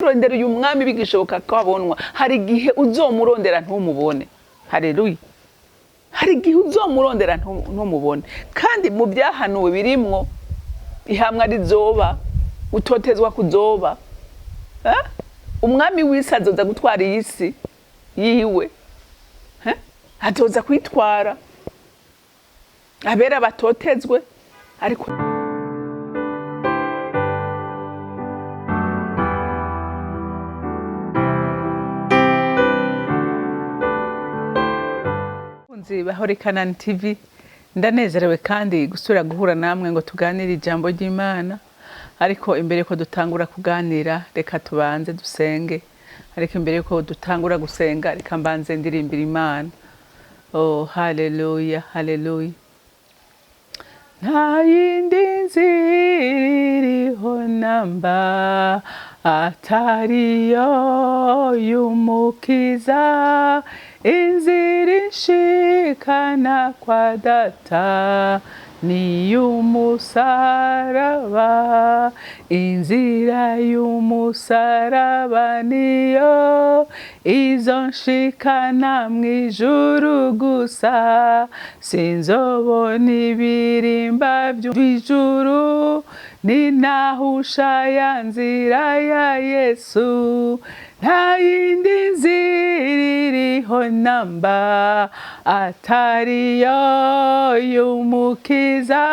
Kurondera uyu mwami bigishoboka ko abonwa, hari igihe uzomurondera ntumubone. Haleluya! Hari igihe uzomurondera ntumubone. Kandi mu byahanuwe birimwo ihamwa rizoba, utotezwa kuzoba. Eh? Umwami w'isi azoza gutwara iyi si yiwe. Eh? Azoza kwitwara abera batotezwe, ariko Bakunzi ba Holy Canaan TV, ndanezerewe kandi gusubira guhura namwe ngo tuganire ijambo ry'Imana. Ariko imbere yuko dutangura kuganira, reka tubanze dusenge. Ariko imbere yuko dutangura gusenga, reka mbanze ndirimbira Imana. Oh, haleluya, haleluya. Nta yindi nzira iriho namba atariyo y'Umukiza, inzira inshikana kwa Data ni y'umusaraba, inzira y'umusaraba niyo izonshikana mw'ijuru gusa, sinzobona ibirimba vy'ijuru ninahusha ya nzira ya Yesu. Nta yindi nzira iriho namba atariyo y'Umukiza,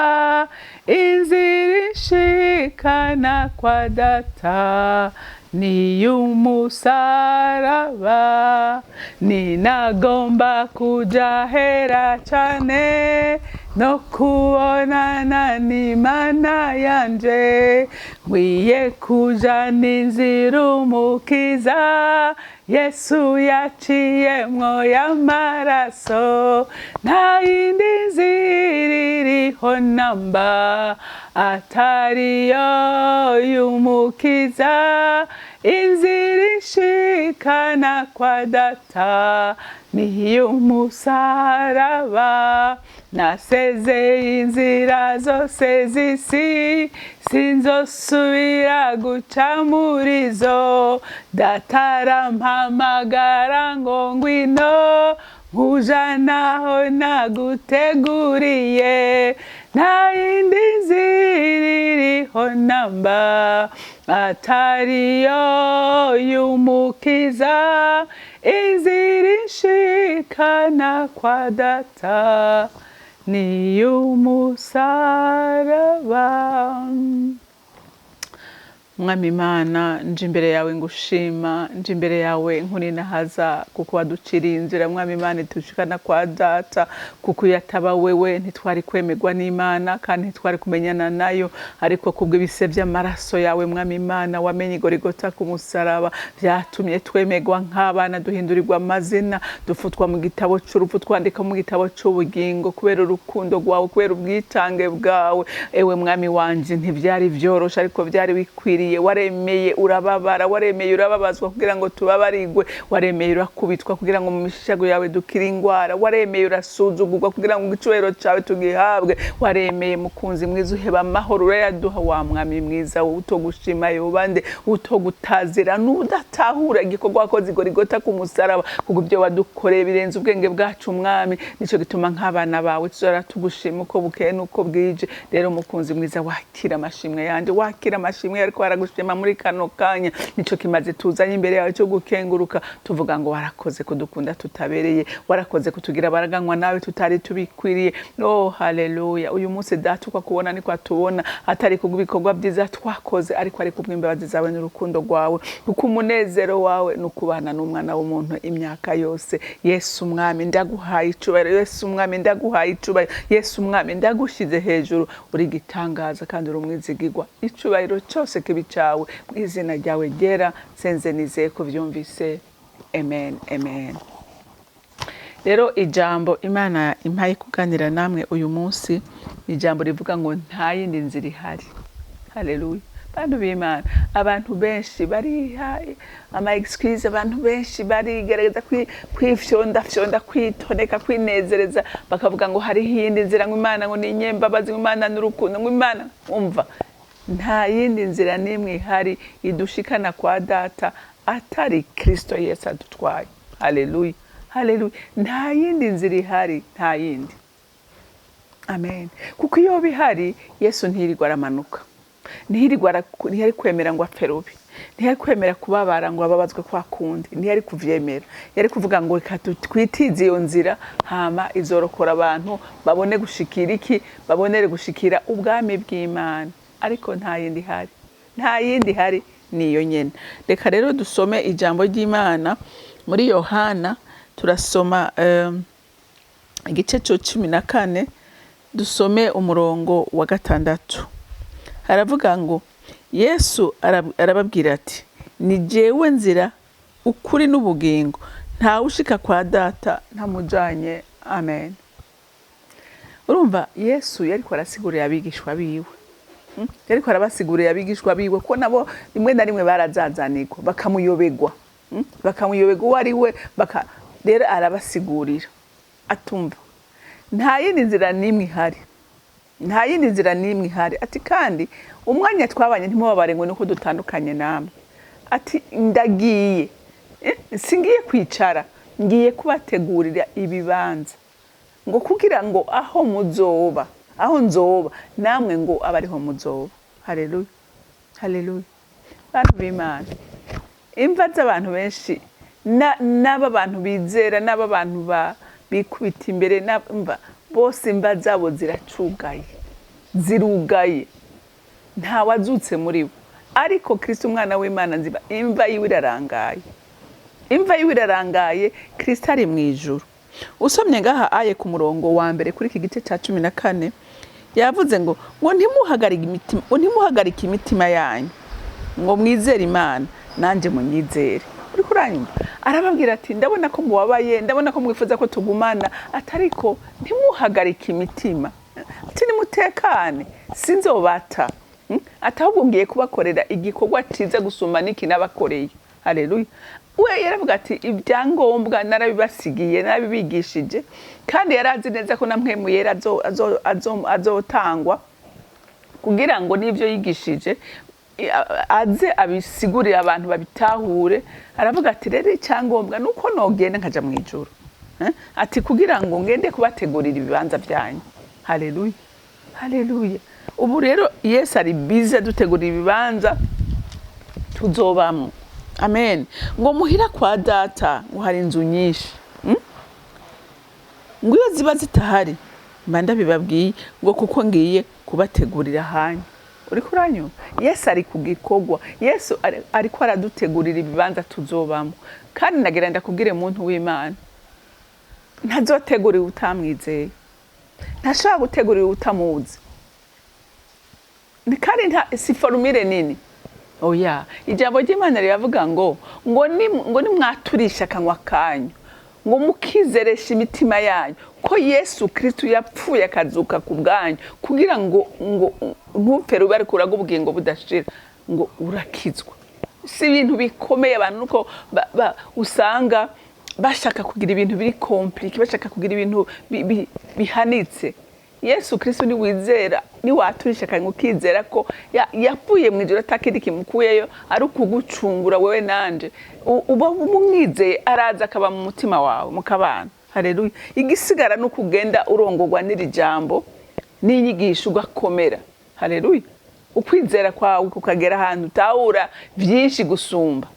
inzira ishikana kwa Data ni y'umusaraba. Ninagomba kuja hera cane no kubonana n'Imana yanje, nkwiye kuja n'inzira Umukiza Yesu yaciyemwo y'amaraso. Nta yindi nzira iriho namba atariyo y'Umukiza, inzira ishikana kwa Data ni y'umusaraba. Nasezeye inzira zose z'isi, sinzosubira guca muri zo. Data arampamagara ngo ngwino, nkujanaho naguteguriye. Nta yindi nzira iriho namba atariyo y'Umukiza, inzira ishikana kwa Data ni y'umusaraba. Mwami Imana, nje imbere yawe ngushima, nje imbere yawe nkuninahaza, kuko waduciriye inzira. Mwami Imana, itushikana kwa Data, kuko iyo ataba wewe ntitwari kwemerwa n'Imana kandi ntitwari kumenyana nayo. Ariko kubw'ibise by'amaraso yawe, Mwami Imana, wamenye Igorigota ku musaraba, byatumye twemerwa nk'abana, duhindurirwa amazina, dufutwa mu gitabo c'urupfu, twandika mu gitabo c'ubugingo, kubera urukundo rwawe, kubera ubwitange bwawe. Ewe Mwami wanje, ntivyari vyoroshe, ariko vyari bikwiriye. Waremeye urababara, waremeye urababazwa kugira ngo tubabarigwe, waremeye urakubitwa kugira ngo mu mishago yawe dukire ingwara, waremeye urasuzugurwa kugira ngo igicubahiro cawe tugihabwe, waremeye mukunzi mwiza uheba amahoro urayaduha. Wa Mwami mwiza, utogushima yobande, utogutazira n'udatahura igikorwa wakoze Igorigota ku musaraba, kuko ibyo wadukoreye birenze ubwenge bwacu. Mwami, nico gituma nk'abana bawe tuzora tugushima uko bukeye n'uko bwije. Rero mukunzi mwiza, wakira amashimwe yanje, wakira amashimwe, ariko baragushima muri kano kanya. Nico kimaze tuzanye imbere yawe cyo gukenguruka, tuvuga ngo warakoze kudukunda tutabereye, warakoze kutugira baraganywa nawe tutari tubikwiriye. Oh, haleluya! Uyu munsi Data, uko kubona niko atubona, atari kubw'ibikorwa byiza twakoze, ariko ari kubw'imbabazi zawe n'urukundo rwawe, kuko umunezero wawe ni ukubana n'umwana w'umuntu imyaka yose. Yesu Umwami, ndaguhaye icubahiro. Yesu Umwami, ndaguhaye icubahiro. Yesu Umwami, ndagushize hejuru. Uri gitangaza kandi uri umwizigirwa. Icubahiro cyose kibi cawe, mu izina ryawe ryera senze, nizeye ko vyumvise. Amen, amen. Rero ijambo Imana impaye kuganira namwe uyu munsi ni ijambo rivuga ngo nta yindi nzira ihari. Haleluya! Bantu b'Imana, abantu benshi bariha ama excuse, abantu benshi barigerageza kwifyondafyonda, kwitoneka, kwinezereza, bakavuga ngo hariho iyindi nzira, ngo Imana ngo ni inyembabazi, ngo Imana n'urukundo, ngo Imana umva. Nta yindi nzira n'imwe ihari idushikana kwa Data atari Kristo Yesu adutwaye. Haleluya, haleluya. Nta yindi nzira ihari, nta yindi. Amen. Kuko iyo bihari, Yesu ntiyirirwa aramanuka, ntiyari kwemera ngo apfe rubi, ntiyari kwemera kubabara ngo ababazwe kwa kundi, ntiyari kuvyemera. Yari kuvuga ngo reka twitize iyo nzira, hama izorokora abantu babone gushikira iki, babonere gushikira ubwami bw'Imana. Ariko nta yindi ihari, nta yindi ihari, niyo nyene. Reka rero dusome ijambo ry'Imana muri Yohana. Turasoma igice cyo 14, dusome umurongo wa 6. Haravuga ngo: "Yesu arababwira ati: 'Ni jewe nzira, ukuri n'ubugingo. Ntawe ushika kwa Data ntamujanye.'" Amen. Urumva, Yesu yariko arasigurira abigishwa biwe. Yariko arabasigurira abigishwa biwe ko nabo rimwe na rimwe barazazanirwa, bakamuyobegwa. Bakamuyobegwa uwo ari we. Rero arabasigurira atumva nta yindi nzira n'imwe ihari, nta yindi nzira n'imwe ihari. Ati: "Kandi umwanya twabanye, ntimubabare ngo nuko dutandukanye namwe." Ati: "Ndagiye. Singiye kwicara, ngiye kubategurira ibibanza, ngo kugira ngo aho muzoba, aho nzoba, namwe ngo abe ariho muzoba." Haleluya, haleluya. Bantu b'Imana, imva z'abantu benshi, n'aba bantu bizera, n'aba bantu bikubita imbere, mva bose, imva zabo ziracugaye, zirugaye, nta wazutse muri bo. Ariko Kristo umwana w'Imana nziba, imva yiwe irarangaye, imva yiwe irarangaye. Kristo ari mu ijuru. Usomye ngaha aye ku murongo wa 1 kuri iki gice cya 14, yavuze ngo ntimuhagarike imitima yanyu, ngo mwizere Imana, nanjye munyizere. Uriko uranyumva? Arababwira ati: "Ndabona ko mubabaye, ndabona ko mwifuza ko tugumana." Ati: "Ariko ntimuhagarike imitima." Ati: "Nimutekane, sinzobata." Ati: "Ahubwo ngiye kubakorera igikorwa cyiza gusumba n'iki nabakoreye." Haleluya. We yaravuga ati: "Ibyangombwa narabibasigiye, narabibigishije." Kandi yari azi neza ko na Mpwemu Yera azotangwa kugira ngo n'ibyo yigishije aze abisigurire abantu babitahure. Aravuga ati: "Rero icyangombwa ni uko nogenda nkaja mu ijuru." Eh? Ati: "Kugira ngo ngende kubategurira ibibanza byanyu." Haleluya, haleluya. Ubu rero Yesu ari bize dutegurira ibibanza tuzobamwo. Amen. Ngo muhira kwa Data ngo hari inzu nyinshi. Ngo iyo ziba zitahari mba ndabibabwiye, ngo kuko ngiye kubategurira ahanyu. Uriko uranyumva? Yesu ari ku gikorwa. Yesu ariko aradutegurira ibibanza tuzobamo. Kandi nagira ndakubwire, muntu w'Imana, ntazotegurira utamwizeye, ntashobora gutegurira utamuzi. Kandi si formule nini, oya. Ijambo ry'Imana riravuga ngo nimwaturisha akanwa kanyu, ngo mukizeresha imitima yanyu ko Yesu Kristo yapfuye akazuka ku bwanyu kugira ngo ntupfe rube ariko uraga ubugingo budashira, ngo urakizwa. Si ibintu bikomeye. Abantu nuko usanga bashaka kugira ibintu biri compliqué, bashaka kugira ibintu bihanitse. Yesu Kristo niwizera, niwaturisha akanwa ukizera ko yapfuye mu ijoro atakindi kimukuyeyo ari ukugucungura wewe nanje, uba umwizeye, araza akaba mu mutima wawe, mukabana. Haleluya. Igisigara ni ukugenda urongorwa n'iri jambo n'inyigisho, ugakomera. Haleluya. Ukwizera kwawe kukagera ahantu utahura byinshi gusumba.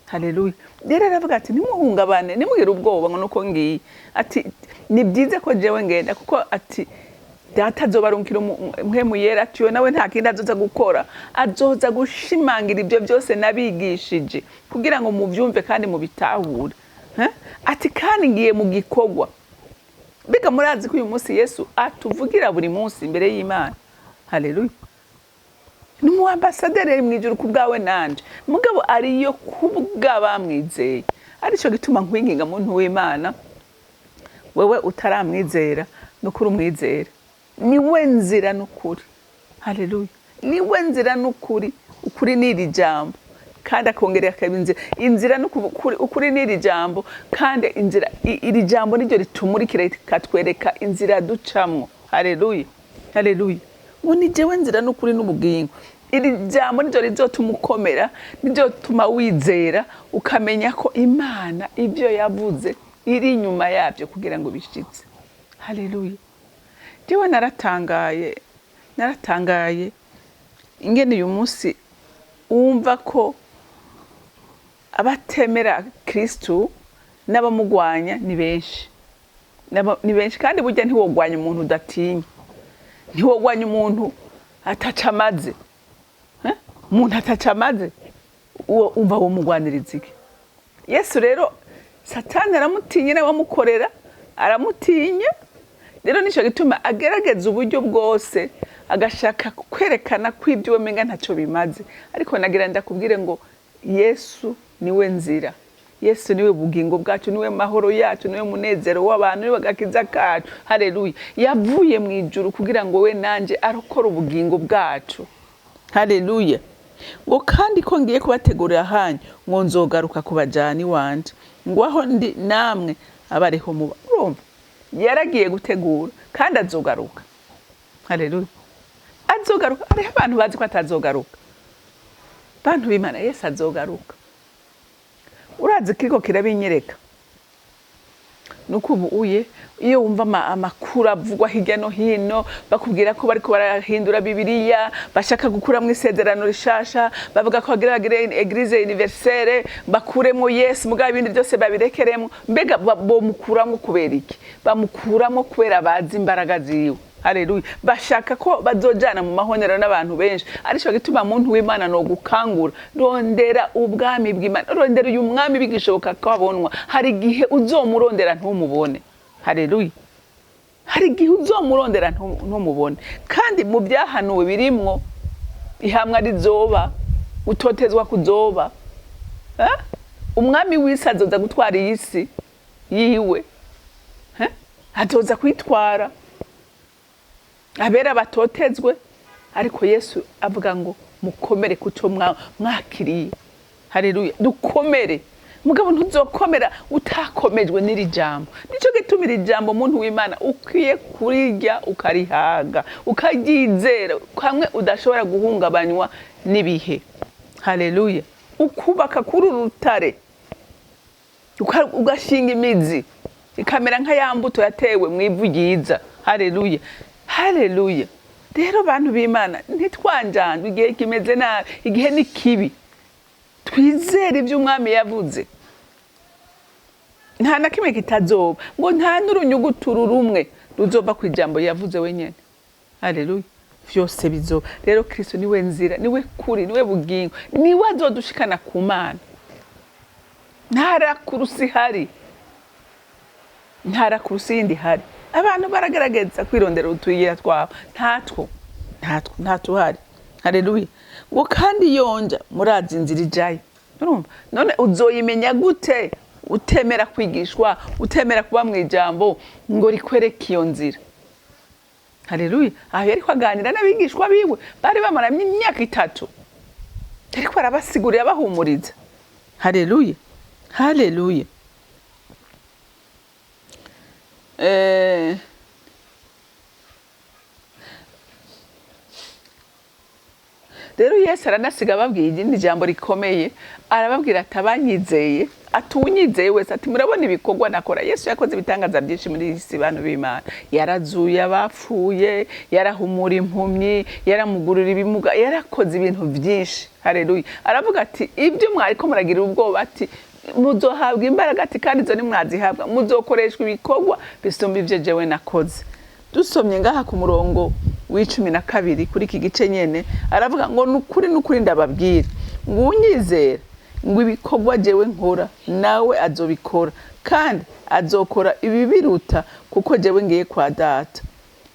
Haleluya. Rero aravuga ati: "Ntimuhungabane, ntimugire ubwoba ngo nuko ngiye." Ati: "Ni byiza ko jewe ngenda, kuko," ati, "Data azobarunkira Mpwemu Yera." Ati: "Uyo nawe nta kindi azoza gukora, azoza gushimangira ibyo byose nabigishije kugira ngo mubyumve kandi mubitahure." Eh? Ati: "Kandi ngiye mu gikorwa." Mbega murazi ko uyu munsi Yesu atuvugira buri munsi imbere y'Imana? Haleluya. Ni umu ambassadeur mu ijuru ku bwawe nanje, mugabo ariyo kubw'abamwizeye. Aricyo gituma nkwinginga, muntu w'Imana, wewe utaramwizera, nukuri umwizere. Niwe nzira n'ukuri. Haleluya. Niwe nzira n'ukuri. Ukuri ni iri jambo, kandi akongera akaba inzira. Inzira n'ukuri, ukuri ni iri jambo, kandi inzira, iri jambo niryo ritumurikira, rikatwereka inzira ducamwo. Haleluya, haleluya. Ngo: "Ni jewe nzira n'ukuri n'ubugingo." Iri jambo niryo rizotuma ukomera, niryo rituma wizera, ukamenya ko Imana ibyo yavuze iri inyuma yabyo kugira ngo bishitse. Haleluya! Jewe naratangaye, naratangaye ingene uyu munsi wumva ko abatemera Kristu n'abamugwanya ni benshi. Ni benshi, kandi burya ntiwogwanya umuntu udatinya, ntiwogwanya umuntu ataca amaze. Eh? Umuntu ataca amaze, uwo umva womugwaniriza iki? Yesu rero Satani aramutinye, n'abamukorera aramutinya. Rero nico gituma agerageza uburyo bwose, agashaka kwerekana ko ibyo umenga ntacyo bimaze. Ariko nagira ndakubwire ngo Yesu niwe nzira, Yesu niwe bugingo bwacu, niwe mahoro yacu, niwe munezero w'abantu, niwe gakiza kacu. Haleluya! Yavuye mu ijuru kugira ngo we nanje arokore ubugingo bwacu. Haleluya! Ngo kandi ko ngiye kubategurira ahanyu, ngo nzogaruka kubajana iwanje, ngo aho ndi namwe abariho muba. Urumva yaragiye gutegura kandi azogaruka. Haleluya! Azogaruka. Hariho abantu bazi ko atazogaruka. Bantu b'Imana, Yesu azogaruka. Urazi kiriko kirabinyereka nuko ubu uye iyo wumva amakuru avugwa hirya no hino, bakubwira ko bariko barahindura Bibiliya, bashaka gukuramwo isezerano rishasha, bavuga ko bagira bagire église universelle, bakuremwo Yesu, mugabo ibindi byose babirekeremwo. Mbega bomukuramwo kubera iki? Bamukuramwo kubera bazi imbaraga ziwe. Haleluya! Bashaka ko bazojana mu mahonero n'abantu benshi. Arico gituma, muntu w'Imana, no gukangura, rondera ubwami bw'Imana, rondera uyu mwami bigishoboka ko abonwa. Hari igihe uzomurondera ntumubone. Haleluya! Hari igihe uzomurondera ntumubone. Kandi mu byahanuwe birimwo ihamwa rizoba, utotezwa kuzoba. Eh? Umwami w'isi azoza gutwara iyi si yiwe. Eh? Azoza kwitwara, abera batotezwe. Ariko Yesu avuga ngo mukomere kuco mwakiriye. Haleluya! Dukomere. Mugabo ntuzokomera utakomejwe n'iri jambo. Nico gituma iri jambo, muntu w'Imana, ukwiye kurirya ukarihaga, ukaryizera, kamwe udashobora guhungabanywa n'ibihe. Haleluya! Ukubaka kuri uru rutare, ugashinga imizi, ikamera nka ya mbuto yatewe mu ivu ryiza. Haleluya, haleluya! Rero bantu b'Imana, ntitwanjanjwe. Igihe kimeze nabi, igihe ni kibi. Twizere ibyo umwami yavuze, nta na kimwe kitazoba, ngo nta n'urunyuguturu rumwe ruzova ku ijambo yavuze wenyine. Haleluya! Vyose bizoba. Rero Kristo niwe nzira, niwe kuri, niwe bugingo, niwe azodushikana ku Mana. Nta raccourci ihari, nta raccourci yindi ihari. Abantu baragerageza kwirondera utuyira twabo, ntatwo, ntatwo, ntatuhari. Haleluya! Ngo kandi yonja murazi inzira ijayo. Urumva none uzoyimenya gute utemera kwigishwa, utemera kuba mu ijambo ngo rikwereke iyo nzira? Haleluya! Aho yariko aganira n'abigishwa biwe bari bamaranye imyaka 3, ariko arabasigurira, abahumuriza. Haleluya, haleluya! Rero Yesu aranasiga ababwiye irindi jambo rikomeye. Arababwira ati abanyizeye, ati uwunyizeye wese, ati murabona ibikorwa nakora. Yesu yakoze ibitangaza byinshi muri iyi si, bantu b'Imana. Yarazuye abapfuye, yarahumura impumyi, yaramugurura ibimuga, yarakoze ibintu byinshi. Haleluya! Aravuga ati ibyo mwariko muragira ubwoba, ati muzohabwa imbaraga, ati kandi izo nimwazihabwa muzokoreshwa ibikorwa bisumba ibyo jewe nakoze. Dusomye ngaha ku murongo w'12 kuri iki gice nyene, aravuga ngo nukuri, nukuri ndababwira ngo unyizera, ngo ibikorwa jewe nkora nawe azobikora, kandi azokora ibibiruta, kuko jewe ngiye kwa Data.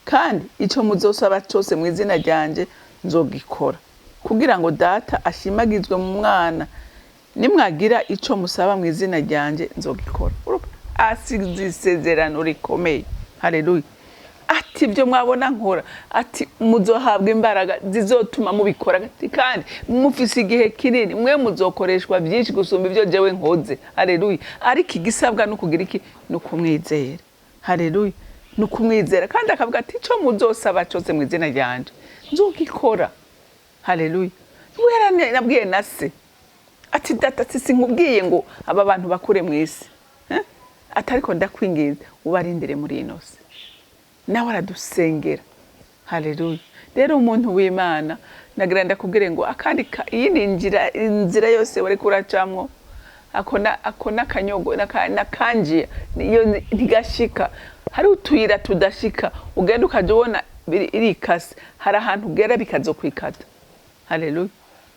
Kandi ico muzosaba cose mu izina ryanje nzogikora, kugira ngo Data ashimagizwe mu mwana. Nimwagira ico musaba mu izina ryanje nzogikora. Asize isezerano rikomeye. Haleluya! Ati ibyo mwabona nkora, ati muzohabwa imbaraga zizotuma mubikora, ati kandi mufise igihe kinini, mwe muzokoreshwa byinshi gusumba ibyo jewe nkoze. Haleluya! Ariko igisabwa no kugira iki? No kumwizera. Haleluya! No kumwizera. Kandi akavuga ati ico muzosaba cyose mu izina ryanje nzogikora. Haleluya. We yaranabwiye na se ati: "Data, sinkubwiye ngo aba bantu bakure mu isi, eh? Ati ariko ndakwinginze ubarindire muri ino si." Nawe aradusengera. Haleluya. Rero umuntu w'Imana, nagira ndakubwire ngo akandi iyindi nzira, inzira yose wari kuracamwo, ako n'akanyogo n'akanjiya, iyo ntigashika. Hari utuyira tudashika, ugenda ukaja ubona irikase, hari ahantu ugera bikazokwikata. Haleluya.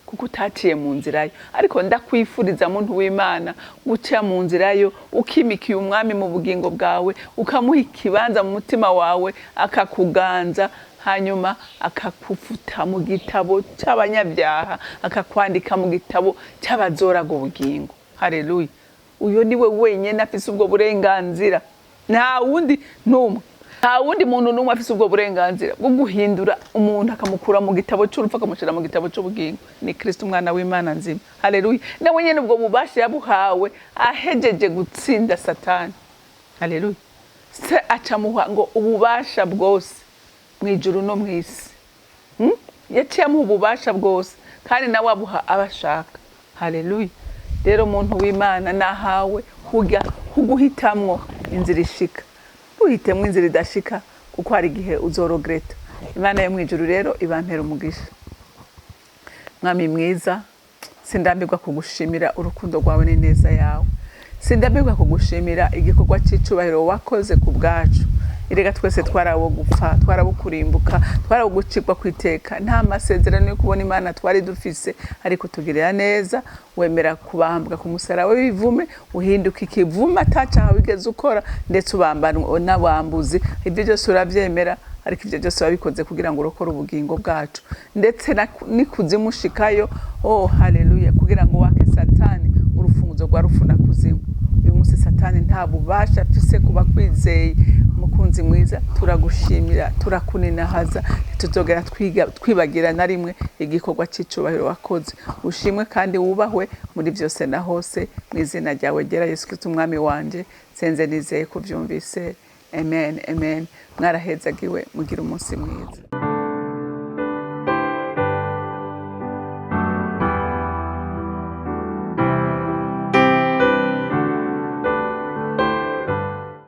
Kuko utaciye mu nzira yo. Ariko ndakwifuriza, muntu w'Imana, guca mu nzira yo, ukimikiye umwami mu bugingo bwawe, ukamuha ikibanza mu mutima wawe, akakuganza, hanyuma akakufuta mu gitabo cy'abanyabyaha, akakwandika mu gitabo cy'abazoraga ubugingo. Haleluya. Uyo niwe wenyine afise ubwo burenganzira, nta wundi n'umwe, nta wundi muntu n'umwe afise ubwo burenganzira bwo guhindura umuntu, akamukura mu gitabo cy'urupfu, akamushyira mu gitabo cy'ubugingo. Ni Kristo, umwana w'Imana nzima. Haleluya. Nawe nyine ubwo bubasha yabuhawe ahejeje gutsinda Satani. Haleluya. Se acamuha ngo ububasha bwose mu ijuru no mu isi. Yaciye amuha ububasha bwose, kandi nawe abuha abashaka. Haleluya. Rero umuntu w'Imana, nahawe hujya huguhitamwo inzira ishika, uhitemo inzira idashika, kuko hari igihe uzorogereta. Imana yo mu ijuru rero ibampera umugisha. Mwami mwiza, sindambirwa kugushimira urukundo rwawe n'ineza yawe. Sindambirwa kugushimira igikorwa cy'icubahiro wakoze ku bwacu. Erega twese twarabo gupfa, twarabo kurimbuka, twarabo gucibwa ku iteka. Nta masezerano yo kubona Imana twari dufise, ariko tugirira neza, wemera kubambwa ku musaraba w'ibivume, uhinduka ikivume atacaha wigeze ukora, ndetse ubambanwa n'abambuzi. Ibyo byose urabyemera, ariko ibyo byose wabikoze kugira ngo urokore ubugingo bwacu, ndetse n'ikuzimu ushikayo. Oh haleluya! Kugira ngo wake Satani urufunguzo rwa rupfu na kuzimu. Uyu munsi Satani nta bubasha afise kuba kwizeye. Mukunzi mwiza, turagushimira, turakuninahaza. Ntituzogera twibagira na rimwe igikorwa cy'icubahiro wakoze. Ushimwe kandi wubahwe muri byose na hose, mu izina ryawe ryera Yesu Kristo umwami wanje senze, nizeye kubyumvise. Amen, amen. Mwarahezagiwe, mugire umunsi mwiza.